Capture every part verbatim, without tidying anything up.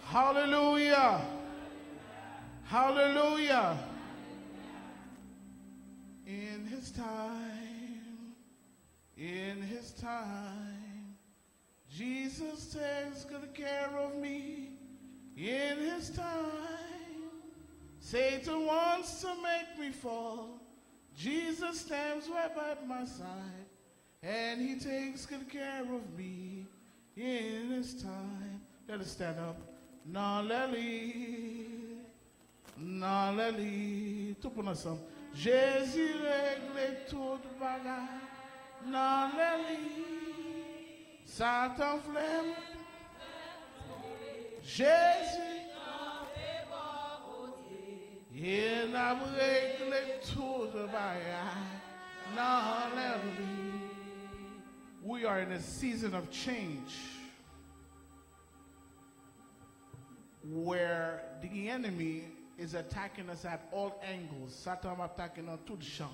Hallelujah. Hallelujah. In his time, in his time, Jesus takes good care of me. In his time, Satan wants to make me fall. Jesus stands right by my side. And he takes good care of me in his time. Let us stand up. Nan lè li, nan lè li. Tout moun ansanm. Jezi regle tout bagay. Nan lè li. Satan vle m. Jezi. E n ap regle tout bagay nan lè li. We are in a season of change where the enemy is attacking us at all angles. Satan ap atake n nan tout jan.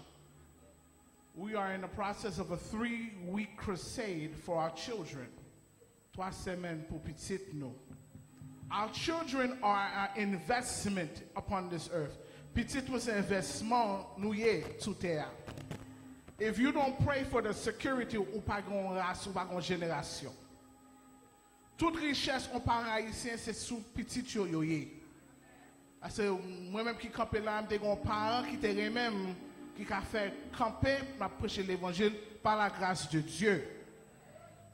We are in the process of a three-week crusade for our children. Twa semèn pou pitit nou. Our children are an investment upon this earth. Pitit nou se envèsman nou ye sou tè a. If you don't pray for the security, ou pa gen yon ras, ou pa gen yon jenerasyon. Tout richès yon paran ayisyen se sou pitit yo yo ye. Paske mwen menm ki kanpe la, m te gen yon paran ki te renmen m, ki ka fè kanpe, m ap preche levanjil par la grâce de Dieu.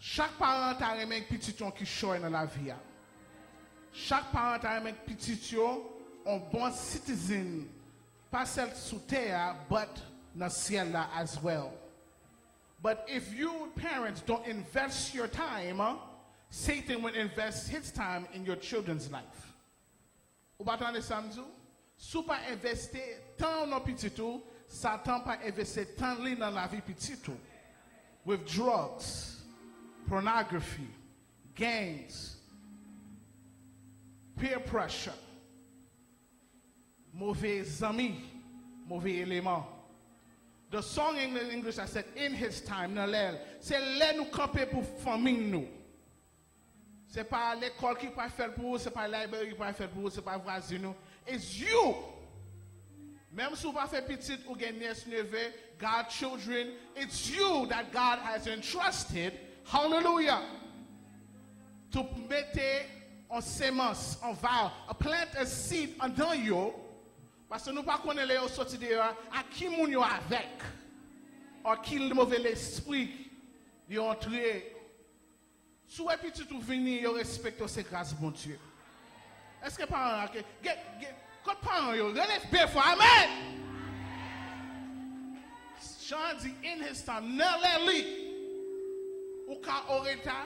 Chak paran ta renmen pitit yo yon kichòy nan lavi a. Chak paran ta renmen pitit yo yon bon citizen, pa sèl sou tè a, but nan syèl la as well. But if you parents don't invest your time, Satan will invest his time in your children's life. Ou pa tande sa m di w? Si w pa envesti tan w nan pitit ou, Satan pa envesti tan li nan lavi pitit ou. With drugs, pornography, gangs, peer pressure, move zanmi, move eleman. The song in English, I said, in his time, nan lè l. Se lè nou kanpe pou fanmi nou. Se pa lekòl ki pral fè l pou ou, se pa library ki pral fè l pou ou, se pa vwazin ou. It's you. Menm si w pa fè pitit, ou gen nyès, neve, godchildren, it's you that God has entrusted, hallelujah, to mete yon semans, yon vow, a plant a seed andan yo, paske nou pa konnen lè yo soti deyò a, ak ki moun yo avèk, or ki move lespri yo antre. Si w wè pitit ou vini, yo respekte w, se gras Bondye. Èske paran an ke, gen, gen, kot paran yo? Rele byen fò, amèn! Jan di, in his time, nan lè li. Ou ka oreta,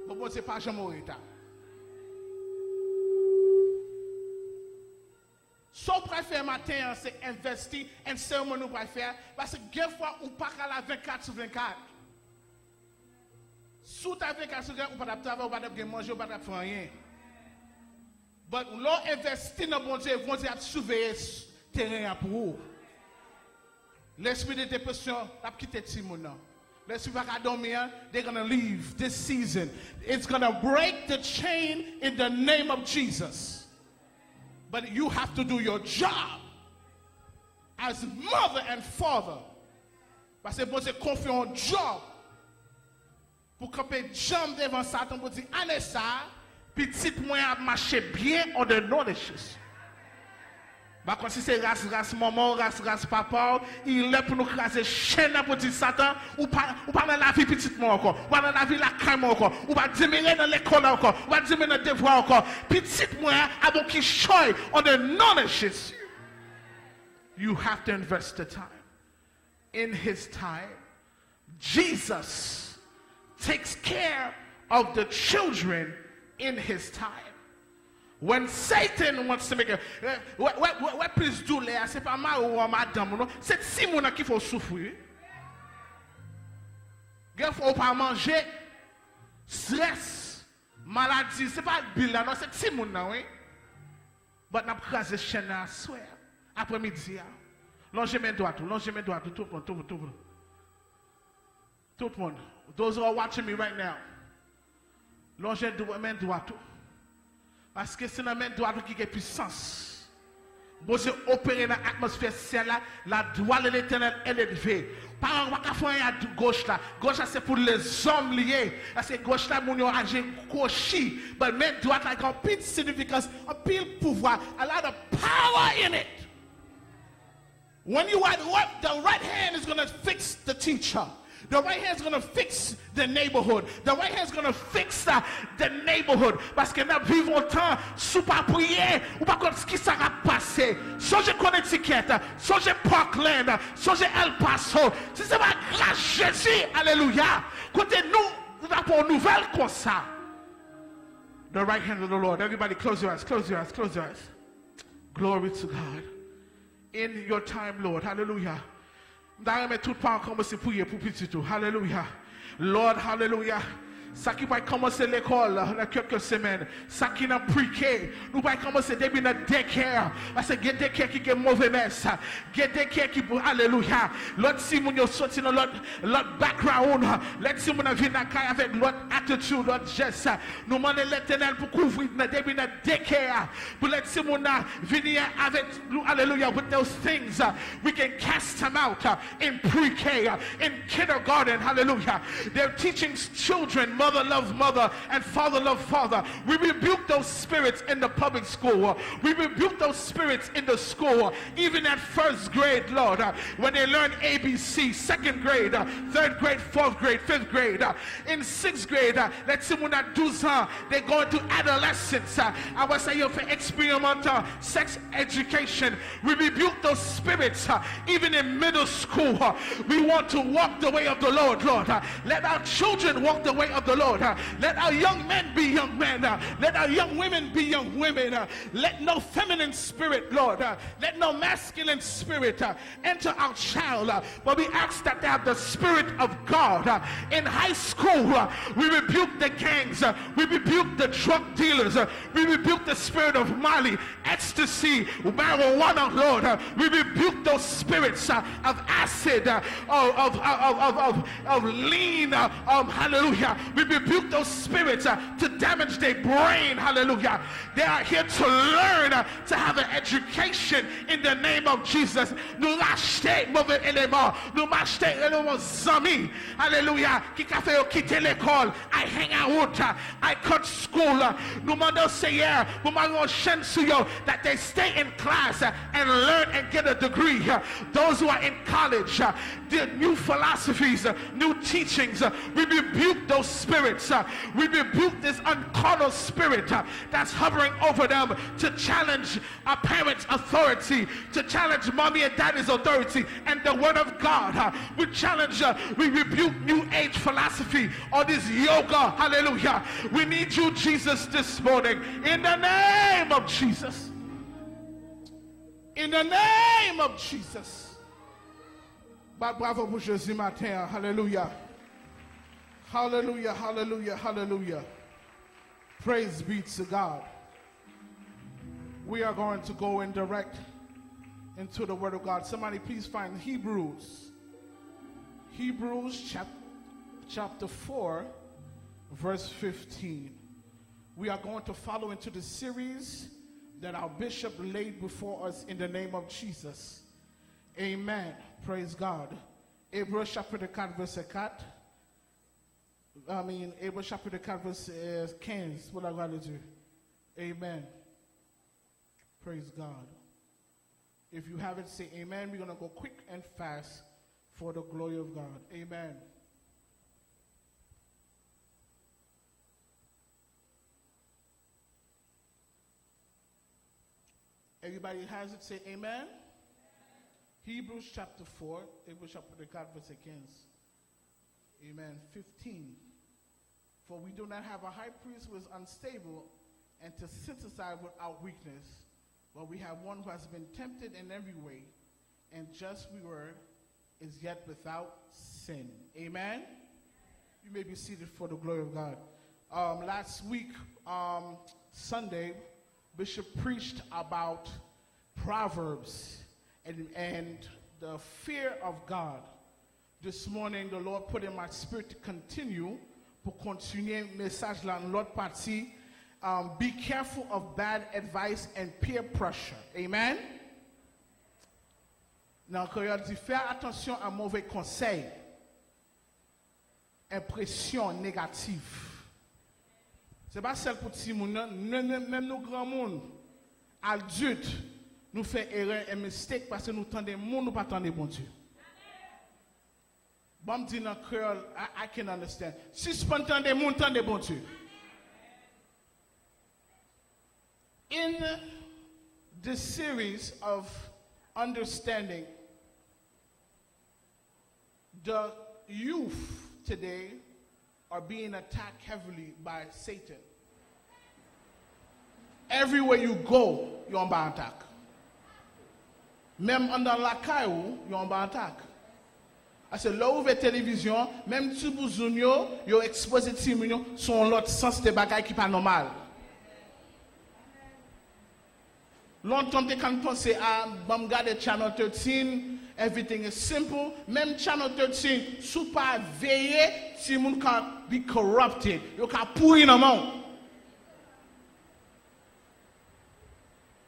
bon, Bondye pa janm oreta. Sa w pral fè maten an, se envesti an seremoni w pral fè a, paske gen fwa ou pa ka la vennkat sou vennkat. Si w ta vennkat sou vennkat, ou pa t ap travay, ou pa t ap gen manje, ou pa t ap fè anyen. But lè w envesti nan Bondye, Bondye ap siveye s-, teren an pou ou. Lespri de depresyon ap kite timoun nan. Lespri pa ka dòmi an, they gonna leave this season. It's gonna break the chain in the name of Jesus. But you have to do your job as mother and father. Paske Bondye konfye yon job pou kanpe djanm devan Satan pou di, ane sa a, pitit mwen ap mache byen on the knowledge. M pa konn si se ras, ras manman w, ras, ras papa w, il lè pou nou kraze chenn nan pou di, Satan, ou pa, ou pa nan lavi pitit mwen ankò, ou pa nan lavi lakay mwen ankò, ou pa demere nan lekòl la ankò, ou pa demere nan devwa ankò. Pitit mwen an ap on kichòy on the knowledge. You have to invest the time. In his time. Jesus takes care of the children in his time. When Satan wants to make a, eh, wè, wè, wè, wè plis doulè a, se pa mari w an, madanm ou non, se timoun nan ki fè w soufri, wi. Gen fwa ou pa manje, stress, maladi, se pa bil la non, se timoun nan, wi. But n ap kraze chenn nan aswè a, aprè midi a. Lonje men dwat ou, lonje men dwat ou, tout moun, tout moun, tout moun. Tout moun. Those who are watching me right now. Lonje dwa-, men dwat ou. Paske se nan men dwat ou ki gen pisans. Bondye opere nan atmosfè syèl la, la gloire de l'Éternel est élevée. Paran ou pa ka fè anyen ak goch la. Goch la se pou lèzòm li ye. Paske goch la moun yo aji kwochi. But men dwat la gen anpil siyifikans, anpil pouvwa. A lot of power in it. When you are at work, the right hand is going to fix the teacher. The right hand is going to fix the neighborhood. The right hand is going to fix uh, the neighborhood. Paske n ap viv yon tan, si w pa priye, ou pa konn ki sa k ap pase. Sonje Connecticut, sonje Parkland, sonje El Paso. Si se pa gras Jezi, alelouya, kote nou, nou ta pran yon nouvèl konsa. The right hand of the Lord. Everybody close your eyes, close your eyes, close your eyes. Glory to God. In your time, Lord. Hallelujah. M ta renmen tout paran kòmanse priye pou pitit ou. Hallelujah. Lord, hallelujah. Sa ki pral kòmanse lekòl nan kèk semèn, sa ki nan pre-K, nou pral kòmanse depi nan daycare. Paske gen daycare ki gen move mès, gen daycare ki pou, alelouya. Lòt timoun yo soti nan lòt, lòt background. Lè timoun nan vin lakay avèk lòt attitude, lòt jès, nou mande Letènèl pou kouvri nan depi nan daycare. Pou lè timoun nan vini avèk, alelouya, with those things, uh, we can cast them out, uh, in pre-K, uh, in kindergarten, hallelujah. They're teaching children, mother love mother and father love father. We rebuke those spirits in the public school. Uh, we rebuke those spirits in the school. Uh, even at first grade, Lord, uh, when they learn A B C, second grade, uh, third grade, fourth grade, fifth grade, uh, in sixth grade, uh, lè timoun nan douz an, they go into adolescence. Uh, apre sa, yo fè eksperimant, uh, sex education. We rebuke those spirits, uh, even in middle school. Uh, we want to walk the way of the Lord, Lord. Uh, let our children walk the way of the Lord. Uh, let our young men be young men. Uh, let our young women be young women. Uh, let no feminine spirit, Lord. Uh, let no masculine spirit, uh, enter our child. Uh, but we ask that they have the spirit of God. Uh, in high school, uh, we rebuke the gangs. Uh, we rebuke the drug dealers. Uh, we rebuke the spirit of Molly, ecstasy, marijuana, Lord. Uh, we rebuke those spirits, uh, of acid, uh, of, of, of, of, of, of lean, uh, um, hallelujah. We rebuke those spirits, uh, to damage their brain, hallelujah. They are here to learn, uh, to have an education in the name of Jesus. Nou rachte move eleman, nou rachte eleman zanmi, alelouya, ki ka fè yo kite lekòl. I hang out, I cut school. Nou mande w, Seyè, pou mare yon chenn sou yo, that they stay in class and learn and get a degree. Those who are in college, the new philosophies, new teachings, we rebuke those spirits. We rebuke this uncarnal spirit that's hovering over them to challenge our parents' authority, to challenge mommy and daddy's authority and the word of God. Uh, we challenge, uh, we rebuke new age philosophy or this yoga. Hallelujah. We need you, Jesus, this morning. In the name of Jesus. In the name of Jesus. Bat bravo pou Jezi maten an. Hallelujah. Hallelujah, hallelujah, hallelujah. Praise be to God. We are going to go in direct into the Word of God. Somebody please find Hebrews. Hebrews chap- chapter four, verse fifteen. We are going to follow into the series that our bishop laid before us in the name of Jesus. Amen. Praise God. Ebre chapit kat, vèsè kat. I mean, Ebre chapit kat, vèsè kenz, pour la gloire de Dieu. Amen. Praise God. If you have it, say amen. We're going to go quick and fast for the glory of God. Amen. Everybody has it, say amen. Hebrews chapter four, Ebre chapit kat, vèsè kenz. Amen. Fifteen. For we do not have a high priest who is unstable and to sympathize with our weakness, but we have one who has been tempted in every way, and just we were, is yet without sin. Amen. You may be seated for the glory of God. Um, last week, um, Sunday, Bishop preached about Proverbs and, and the fear of God. This morning, the Lord put in my spirit to continue, pou kontinye mesaj la nan lòt pati, Um, be careful of bad advice and peer pressure. Amen? Nan kreyòl, di, fè atansyon a move konsèy, enpresyon negatif. Se pa sèl pou timoun, non. Menm, menm, menm nou granmoun, adilt, nou fè erè and mistake paske nou tande moun, nou pa tande Bondye. Bon, m di nan kreyòl, I, I can understand. Sispann tande moun, tande Bondye. In this series of understanding, the youth today are being attacked heavily by Satan. Everywhere you go, yo anba atak. Menm anndan lakay ou, yo anba atak. Paske lè w ouvè televizyon, menm ti bouzoun yo, yo ekspoze timoun yo sou yon lòt sans de bagay ki pa nòmal. Lontan m te konn panse, a, ban m gade Channel thirteen, everything is simple. Menm Channel thirteen, si w pa veye, timoun ka be corrupted. Yo ka pouri nan men w.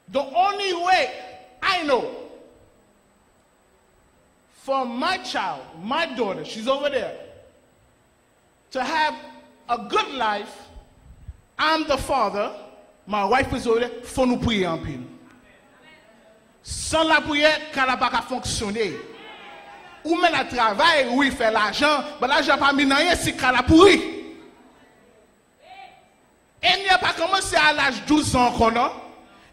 The only way I know for my child, my daughter, she's over there, to have a good life, I'm the father, my wife is over there, fò nou priye anpil. San lapriyè, kay la pa ka fonksyone. Ou menm ap travay, wi, fè lajan, but lajan pa mean anyen si kay la pouri. Enmi an pa kòmanse a laj douz an ankò, non.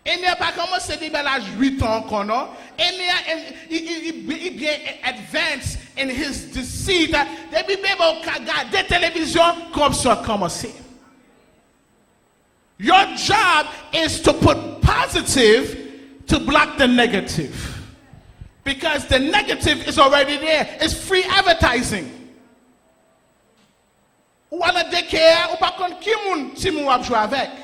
Enmi an pa kòmanse depi a laj uit an ankò, non. Enmi an, en-, i, i, i, i byen advance in his deceit. Depi bebe w ka gade televizyon, kòripsyon an kòmanse. Your job is to put positive to block the negative. Because the negative is already there. It's free advertising. Ou al nan daycare, ou pa konn ki moun timoun w ap jwe avèk.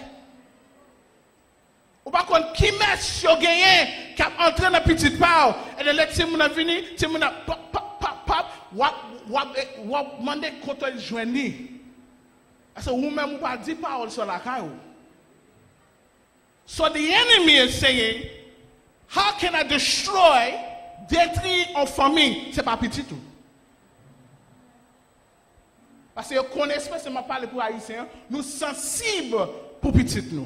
Ou pa konn ki mès yo genyen k ap antre nan pitit pa w. E lè timoun nan vini, timoun nan pòp, pòp, pòp, pòp, w ap, w ap, w ap mande kote l jwenn li. Paske ou menm ou pa di pawòl sa lakay ou. So the enemy is saying, how can I destroy, detri yon fanmi? Se pa pitit ou. Paske yo konnen, espesye m ap pale pou Ayisyen an, nou sansib pou pitit nou.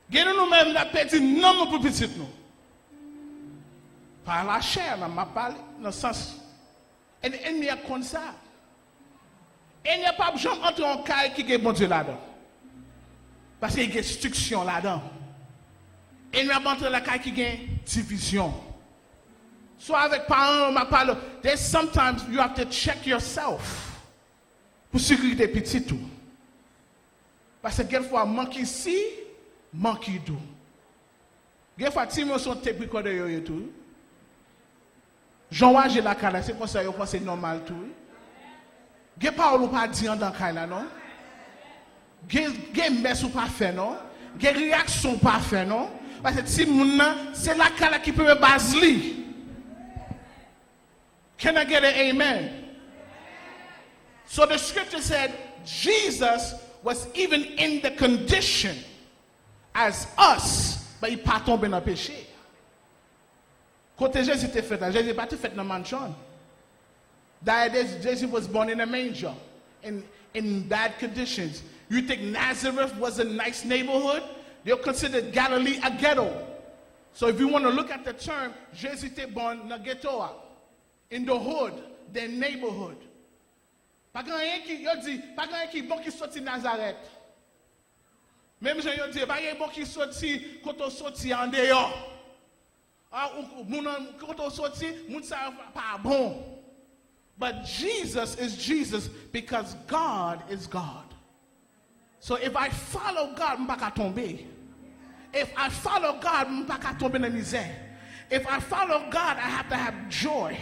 Gen nou, nou menm, n ap pèdi nanm nou pou pitit nou. Pa lachè, nan m ap pale, nan sans. Èn-, ènmi a konn sa. Ènmi a p ap janm antre yon kay ki gen Bondye ladan. Paske gen estriksyon ladan. Ènmi a p ap antre lakay ki gen divizyon. So avèk paran yo, m ap pale, there's sometimes you have to check yourself pou sekirite pitit ou. Paske gen fwa monkey see, monkey do. Gen fwa timoun se yon tape recorder yo ye tou. Jan w aji lakay la, se konsa yo panse nòmal tou, wi. Gen pawòl ou pa di anndan kay la, non. Gen, gen mès ou pa fè, non. Gen reyaksyon ou pa fè, non. Paske timoun nan, se lakay la ki premye baz li. Can I get an amen? So the scripture said Jesus was even in the condition as us, but li pa tonbe nan peche. Kote Jezi te fèt la? Jezi pa te fèt nan mansion. Dayè, Jezi was born in a manger, in, in bad conditions. You think Nazareth was a nice neighborhood? They considered Galilee a ghetto. So if you want to look at the term, Jezi te bon nan ghetto a, in the hood, the neighborhood. Pa gen anyen ki, yo di, pa gen anyen ki bon ki soti Nazarèt. Menm jan yo di, pa gen bon ki soti kote w soti a andeyò. A, ou, ou, moun nan, kote w soti, moun sa yo pa, pa bon. But Jesus is Jesus because God is God. So if I follow God, m pa ka tonbe. If I follow God, m pa ka tonbe nan mizè. If I follow God, I have to have joy.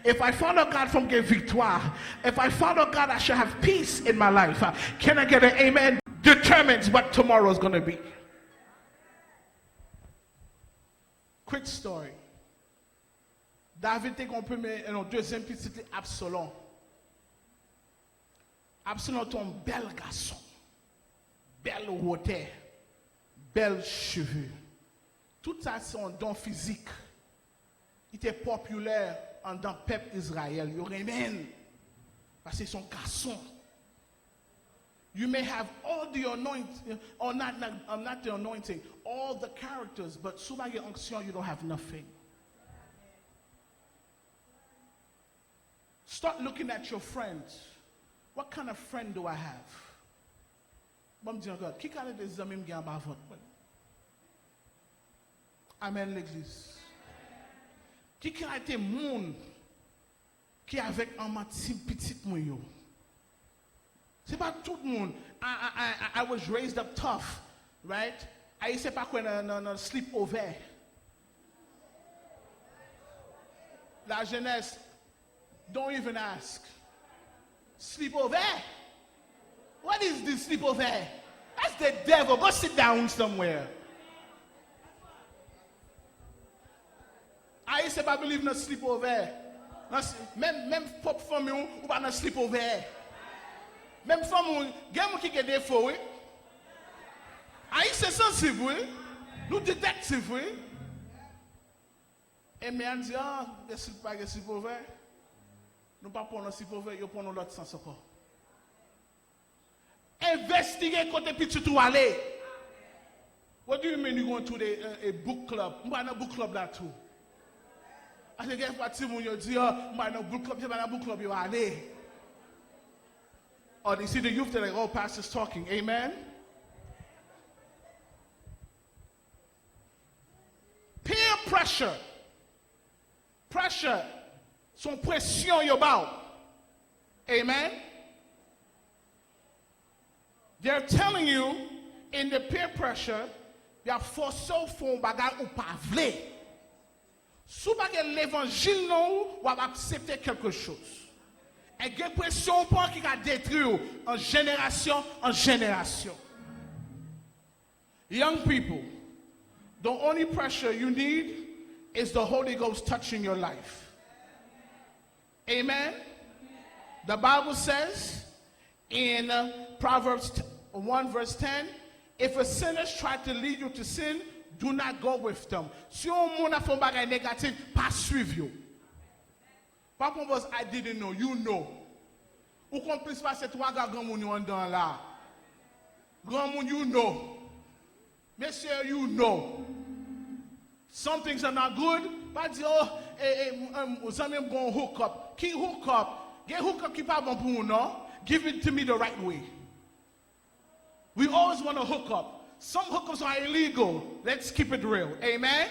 If I follow God, fò m gen viktwa. If I follow God, I should have peace in my life. Can I get an amen? Determines what tomorrow is gonna be. Quick story. David te gen yon premye, non, dezyèm pitit li, Absalom. Absalom te yon bèl gason, bèl wotè, bèl cheve. Tout sa se yon don fizik. Li te popilè anndan pèp Izrayèl. Yo renmen l. Paske se yon gason. You may have all the anointing, or not, not, um, not the anointing, all the characters, but si w pa gen onksyon, you don't have nothing. Start looking at your friends. What kind of friend do I have? Bon, m di ankò, ki kalite zanmi m gen anba vant mwen? Amèn, legliz. Ki kalite moun ki avèk anmanti pitit mwen yo? Se pa tout moun. I, I, I, I was raised up tough, right? Ayisyen pa kwè nan, nan, nan sleep over. La jeunesse, don't even ask. Sleep over? What is this sleep over? That's the devil. Go sit down somewhere. Ayisyen pa believe nan sleep over. Nan s-, menm, menm pwòp fanmi w, ou pa nan sleep over. Menm fanmi w, gen moun ki gen defo, wi. Ayisyen sansib, wi. Nou detèktif, wi. E men an di, ah, gen sleep, pa gen sleep over. Nou pa pran nan sleep over, yo pran nan lòt sans ankò. Envestige kote pitit ou ale. What do you mean you going to the, uh, a book club? M pa nan book club la tou. Ase gen fwa timoun yo di, oh, m pa nan book club, se pa nan book club yo ale. Or they see the youth, they're like, oh, pastor's talking. Amen? Peer pressure. Pressure. Se yon presyon yo ba w. Amen? They're telling you in the peer pressure, y ap fòse w fè yon bagay ou pa vle. Si w pa gen levanjil nan ou, w ap aksepte kèlke choz. E gen presyon w pran ki ka detwi w an jenerasyon an jenerasyon. Young people, the only pressure you need is the Holy Ghost touching your life. Amen. The Bible says in, uh, Proverbs one verse ten, if a sinner try to lead you to sin, do not go with them. Si yon moun ap fè yon bagay negatif, pa swiv yo. Pa pran pòz I didn't know, you know. Ou konn plis pase twa granmoun yo anndan an la. Granmoun, you know. Mesye, you know. Some things are not good. Pa di, oh, eh, eh, zanmi m gon hook up. Ki hook up? Gen hook up ki pa bon pou ou, non. Give it to me the right way. We always want to hook up. Some hookups are illegal. Let's keep it real. Amen?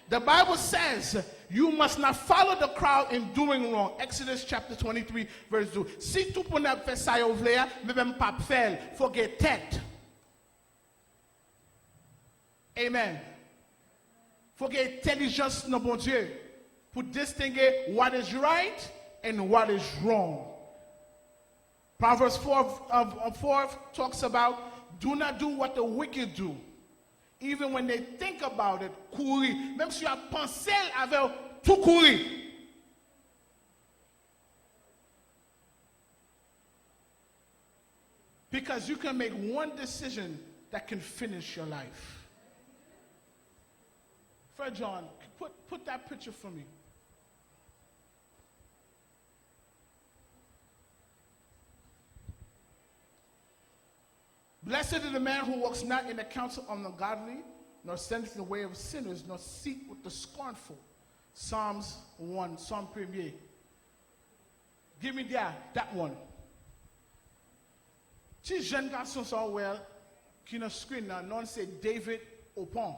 The Bible says you must not follow the crowd in doing wrong. Exodus chapter twenty-three, verse two. Si tout moun ap fè sa yo vle a, men m p ap fè l. Fò gen tèt. Amen. Fò gen entèlijans nan Bondye pou distenge what is right and what is wrong. Proverbs four, uh, uh, four talks about, do not do what the wicked do. Even when they think about it, kouri. Menm si y ap panse l avè w, tou kouri. Because you can make one decision that can finish your life. First John, put, put that picture for me. Blessed is the man who walks not in the counsel of the ungodly, nor standeth in the way of sinners, nor seat with the scornful. Psalms one, Psalm premye. Give me that, that one. Ti jèn gason sa w wè ki nan screen nan, non l se David Opon.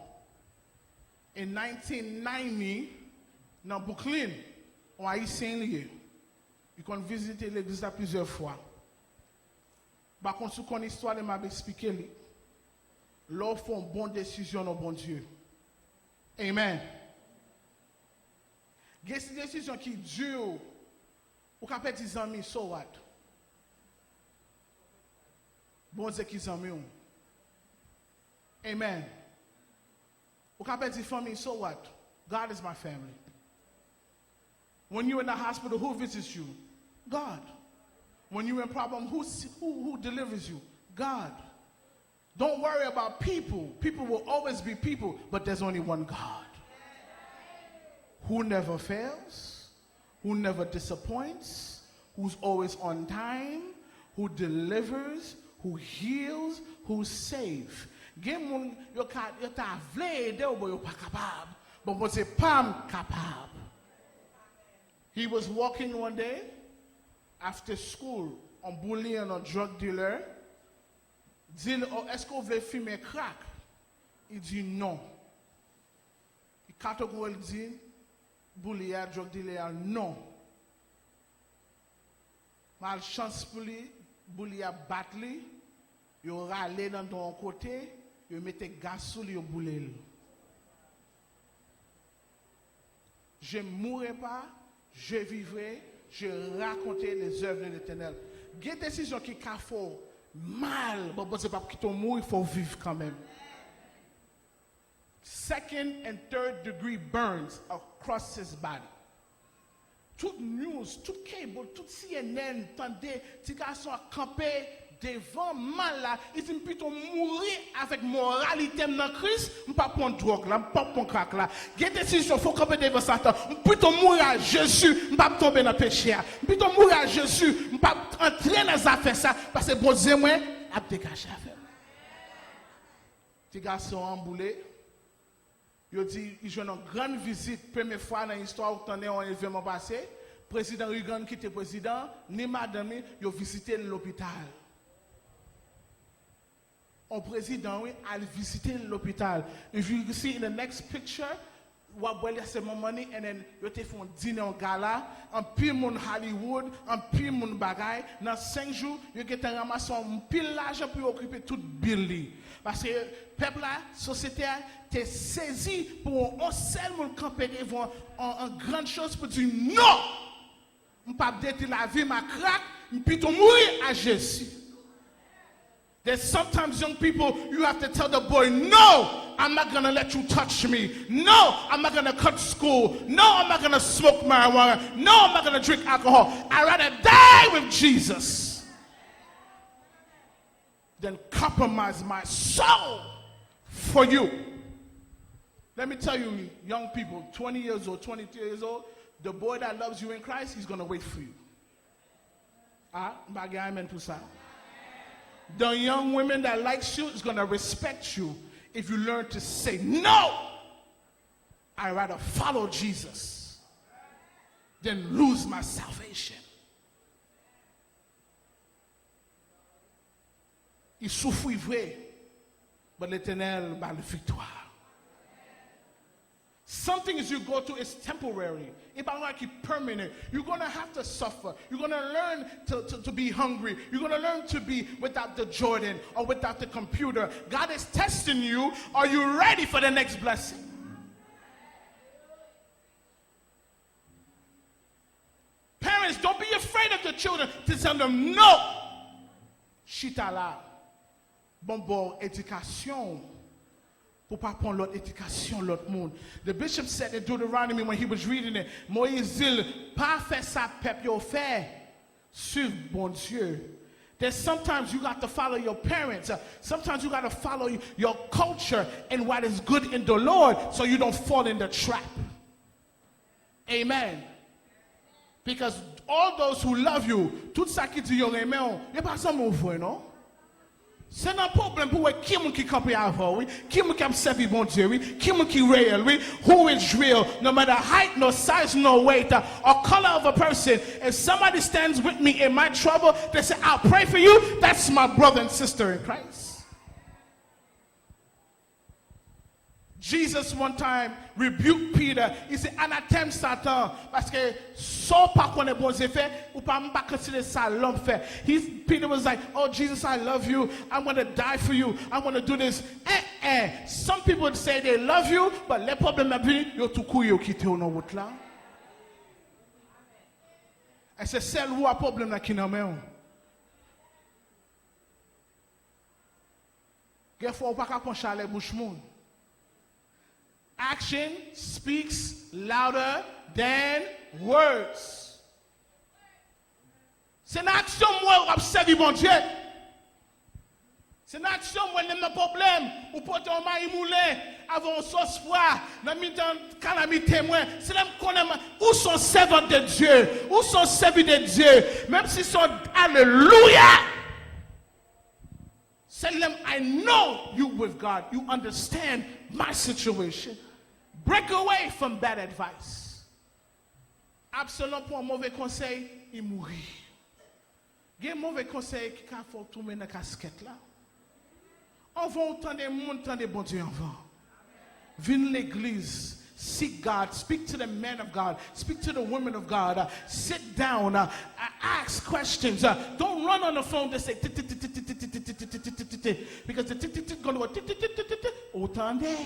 In nineteen ninety, nan Brooklyn, yon Ayisyen li ye. Li konn vizite legliz la plizyè fwa. M pa konn si w konn istwa li, m ap eksplike li. Lè w fè yon bon desizyon nan Bondye. Amen. Gen desizyon ki di w, ou ka pèdi zanmi, so what? Bondye ki zanmi w. Amen. Ou ka pèdi fanmi, so what? God is my family. When you're in the hospital, who visits you? God. When you're in problem, who, who, who delivers you? God. Don't worry about people. People will always be people, but there's only one God who never fails, who never disappoints, who's always on time, who delivers, who heals, who saves. Gen moun, yo ka, yo ta vle ede w, but yo pa kapab. But Bondye pa m kapab. He was walking one day after school, on bullying, on drug dealer. Di l, "Oh, èske w vle fimen crack?" Li di, "Non." Li kategorikman di bouli a, drug dealer a, "Non." Malchans pou li, bouli a bat li, yo rale nan yon kote, yo mete gaz sou li, yo boule l. Je mourrai pas, je vivrai, je raconterai les œuvres de l'Éternel. Gen desizyon ki ka fè w mal, but Bondye p ap kite w mouri, fò w viv kanmenm. Second and third degree burns across his body. Tout news, tout cable, tout C N N, tande ti gason an kanpe devan mal la, li di, "M pito mouri avèk moralite m nan Kris, m p ap pran dwòg la, m p ap pran crack la." Gen desizyon, fò w kanpe devan Satan. "M pito mouri a Jezi, m p ap tonbe nan peche a. M pito mouri a Jezi, m p ap antre nan zafè sa, paske Bondye mwen ap degaje avè m." Ti gason an boule. Yo di, li jwenn yon grann vizit. Premye fwa nan istwa ou tande yon evènman pase, Prezidan Reagan kite prezidan, ni madanm li, yo vizite l lopital. On prezidan, wi, al vizite l lopital. If you see in the next picture, w ap wè li se manman ni, and then yo te fè yon dine, yon gala, anpil moun Hollywood, anpil moun bagay. Nan senk jou, yo gentan ranmase yon pil lajan pou yo okipe tout bil li. Paske pèp la, sosyete a, te sezi pou yon, yon sèl moun kanpe devan yon, yon grann choz pou di, "Non! M p ap detwi lavi m ak crack, m pito mouri a Jezi." There's sometimes, young people, you have to tell the boy, "No, I'm not gonna let you touch me. No, I'm not gonna cut school. No, I'm not gonna smoke marijuana. No, I'm not gonna drink alcohol. I'd rather die with Jesus than compromise my soul for you." Let me tell you, young people, twenty years old, twenty-three years old, the boy that loves you in Christ, he's gonna wait for you. Ah, m pa gen amen pou sa. The young women that likes you is gonna respect you if you learn to say, "No, I rather follow Jesus than lose my salvation." Li soufri vre, but Letènèl ba l viktwa. Some things you go through is temporary. E pa yon bagay ki permanent. You're gonna have to suffer. You're gonna learn to, to, to be hungry. You're gonna learn to be without the Jordan or without the computer. God is testing you. Are you ready for the next blessing? Parents, don't be afraid of the children to tell them no. Chita la. Bon, bon, edikasyon. Pou pa pran lòt edikasyon lòt moun. The bishop said in Deuteronomy when he was reading it, Moyiz di l, "Pa fè sa pèp yo fè. Suiv Bondye." Then sometimes you got to follow your parents. Uh, sometimes you got to follow y- your culture and what is good in the Lord so you don't fall in the trap. Amen. Because all those who love you, tout sa ki di yo renmen w, yo pa zanmi w vre, non. Se nan pwoblèm pou wè ki moun ki kanpe avè w, wi. Ki moun k ap sèvi Bondye, wi. Ki moun ki reyèl, wi. Who is real, no matter height, no size, no weight, uh, or color of a person. If somebody stands with me in my trouble, they say, "I'll pray for you," that's my brother and sister in Christ. Jesus one time rebuked Peter. Li di, "Anatèm Satan, paske sa w pa konnen Bondye fè, ou pa, m pa konsidere sa lòm fè." He, Peter was like, "Oh, Jesus, I love you. I'm gonna die for you. I'm gonna do this." Eh, eh. Some people say they love you, but lè pwoblèm nan vini, yo tou kouri, yo kite w nan wout la. E se sèl ou a pwoblèm nan ki nan men w. Gen fwa ou pa ka pran chalè bouch moun. Action speaks louder than words. Se nan aksyon m wè w ap sèvi Bondye. Se nan aksyon m wè lè m nan pwoblèm, ou pote yon mayi moulen avè yon sòs pwa nan mitan kalamite mwen. Se lè m konnen m, ou se yon sèvant de Dieu, ou se yon sèvi de Dieu. Menm si se yon alelouya. Se lè m, I know you with God. You understand my situation. Break away from bad advice. Absalom pran move konsèy, li mouri. Gen move konsèy ki ka fè w tonbe nan kaskèt la. Anvan w tande moun, tande Bondye anvan. Vin legliz, seek God, speak to the man of God, speak to the woman of God. Uh, sit down, uh, uh, ask questions. Uh, don't run on the phone to say, "Ti, ti, ti, ti, ti, ti, ti, ti, ti, ti, ti, ti, ti, ti, ti," because the ti, ti, ti gonna go, "Ti, ti, ti, ti, ti, ti." Ou tande?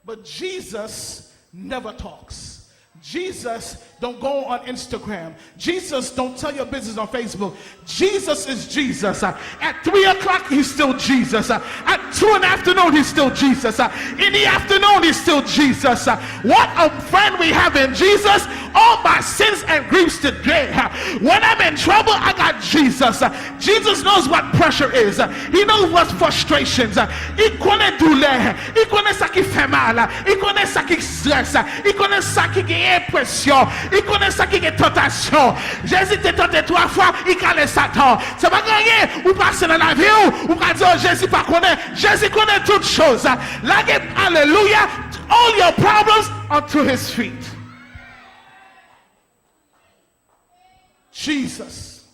But Jesus never talks. Jesus don't go on Instagram. Jesus don't tell your business on Facebook. Jesus is Jesus. Uh, at three o'clock, he's still Jesus. Uh, at two in the afternoon, he's still Jesus. Uh, in the afternoon, he's still Jesus. Uh, what a friend we have in Jesus. All my sins and griefs today. Uh, when I'm in trouble, I got Jesus. Uh, Jesus knows what pressure is. Uh, he knows what frustrations. Uh, li konnen doulè. Li konnen sa ki fè mal. Li konnen sa ki strès. Li konnen sa ki gen presyon. Li konnen sa ki gen tantasyon. Jezi te tante twa fwa, li kale Satan. Se pa gen anyen ou pase nan lavi w, ou ka di, "Oh, Jezi pa konnen." Jezi konnen tout choz. Lage alelouya, all your problems unto his feet. Jesus.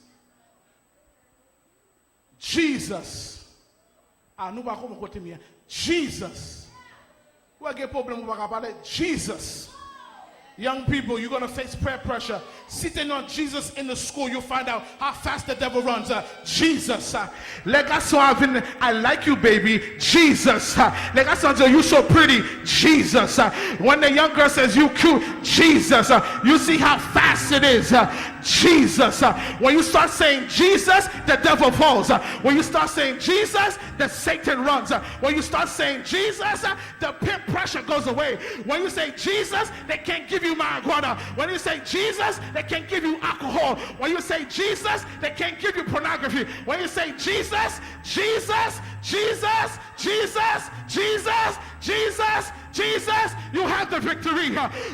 Jesus. Ah, nou pa konprann kote m ye. Jesus. Ou wè gen pwoblèm ou pa ka pale. Jesus. Young people, you're gonna face peer pressure. Site non Jesus in the school, you'll find out how fast the devil runs. Uh, Jesus. Uh, lè gason a vin, "I like you, baby." Jesus. Uh, lè gason a di, "You so pretty." Jesus. Uh, when the young girl says, "You cute." Jesus. Uh, you see how fast it is. Uh, Jesus. Uh, when you start saying Jesus, the devil falls. Uh, when you start saying Jesus, the Satan runs. Uh, when you start saying Jesus, uh, the peer pressure goes away. When you say Jesus, they can't give you marijuana. When you say Jesus, they can't give you alcohol. When you say Jesus, they can't give you pornography. When you say Jesus, Jesus, Jesus, Jesus, Jesus, Jesus, Jesus, you have the victory.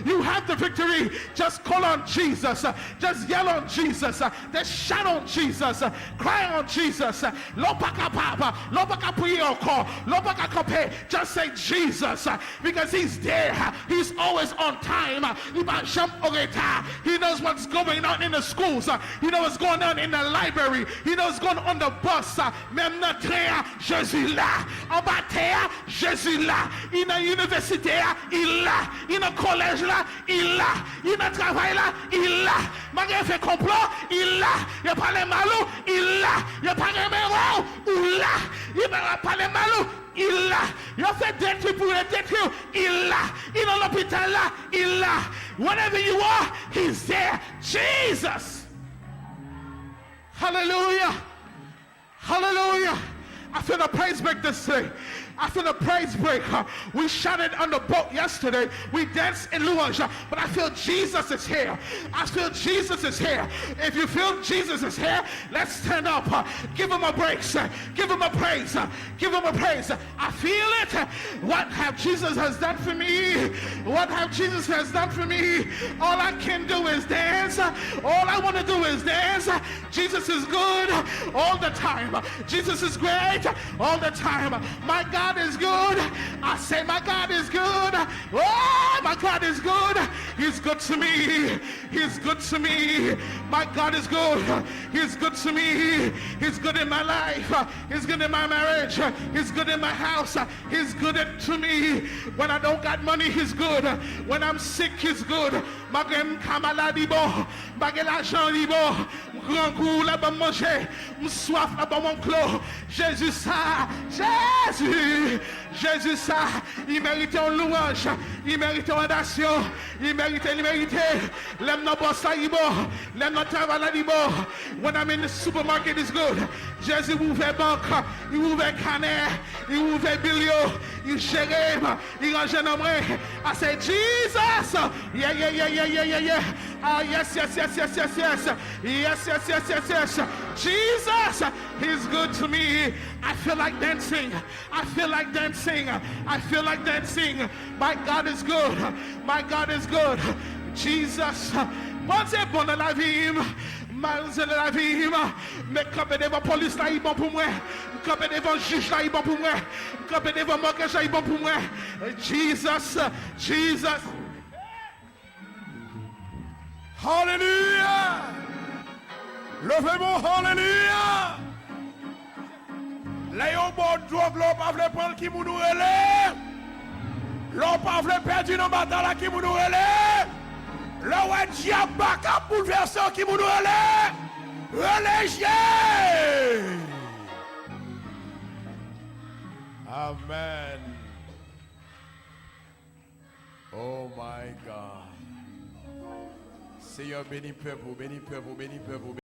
You have the victory. Just call on Jesus. Just yell on Jesus. Just shout on Jesus. Cry on Jesus. Lè w pa kapab, lè w pa ka priye ankò, lè w pa ka kanpe, just say Jesus, because he's there. He's always on time. Li pa janm an reta. He knows what's going on in the schools. He knows what's going on in the library. He knows what's going on the bus. Menm nan tren an, Jezi la. Anba tè a, Jezi la. Li nan inivèsite a, li la. Li nan kolèj la, li la. Li nan travay la, li la. Malgre yo fè konplo, li la. Yo pale mal ou, li la. Yo pa renmen wè w, li la. Yo pa pale mal ou, li la. Yo fè detwi pou yo detwi w, li la. Li nan lopital la, li la. Wherever you are, he's there. Jesus. Hallelujah. Hallelujah. I feel the praise break this day. I feel the praise break. Uh, we shouted on the boat yesterday. We danced in louange. Uh, but I feel Jesus is here. I feel Jesus is here. If you feel Jesus is here, let's stand up. Uh, give him a break. Uh, give him a praise. Uh, give him a praise. Uh, I feel it. What have Jesus has done for me? What have Jesus has done for me? All I can do is dance. All I want to do is dance. Jesus is good all the time. Jesus is great all the time. My God is good. I say, my God is good. Oh, my God is good. He's good to me. He's good to me. My God is good. He's good to me. He's good in my life. He's good in my marriage. He's good in my house. He's good to me. When I don't got money, he's good. When I'm sick, he's good. Malgre m ka malad, li bon. M pa gen lajan, li bon. M grangou, l ap ban m manje. M swaf, l ap ban m yon dlo. Jezi sa, Jezi, Jezi sa, li merite yon louanj, li merite yon adorasyon, li merite, li merite. Lè m nan bòs la, li bon. Lè m nan travay la, li bon. When I'm in the supermarket, it's good. Jezi ouvè bank, li ouvè kanè, li ouvè bil yo, li jere m, li ranje nan mwen. I say, Jesus! Yeah, yeah, yeah, yeah, yeah, yeah, yeah. Ah, yes, yes, yes, yes, yes, yes. Yes, yes, yes, yes, yes. Jesus, he's good to me. I feel like dancing. I feel like dancing. I feel like dancing. My God is good. My God is good. Jesus. Bondye bon nan lavi m. Bondye nan lavi m. M kanpe devan polis la, li bon pou mwen. M kanpe devan jij la, li bon pou mwen. M kanpe devan mògaj la, li bon pou mwen. Jesus, Jesus. Hallelujah! Leve men w, hallelujah! Lè yo ba w dwòg, lè w pa vle pran l, ki moun ou rele? Lè w pa vle pèdi nan batay la, ki moun ou rele? Lè w wè dyab baka ap boulvèse w, ki moun ou rele? Rele Jezi! Amen. Oh my God. Seyè, beni pèp ou, beni pèp ou, beni pèp ou.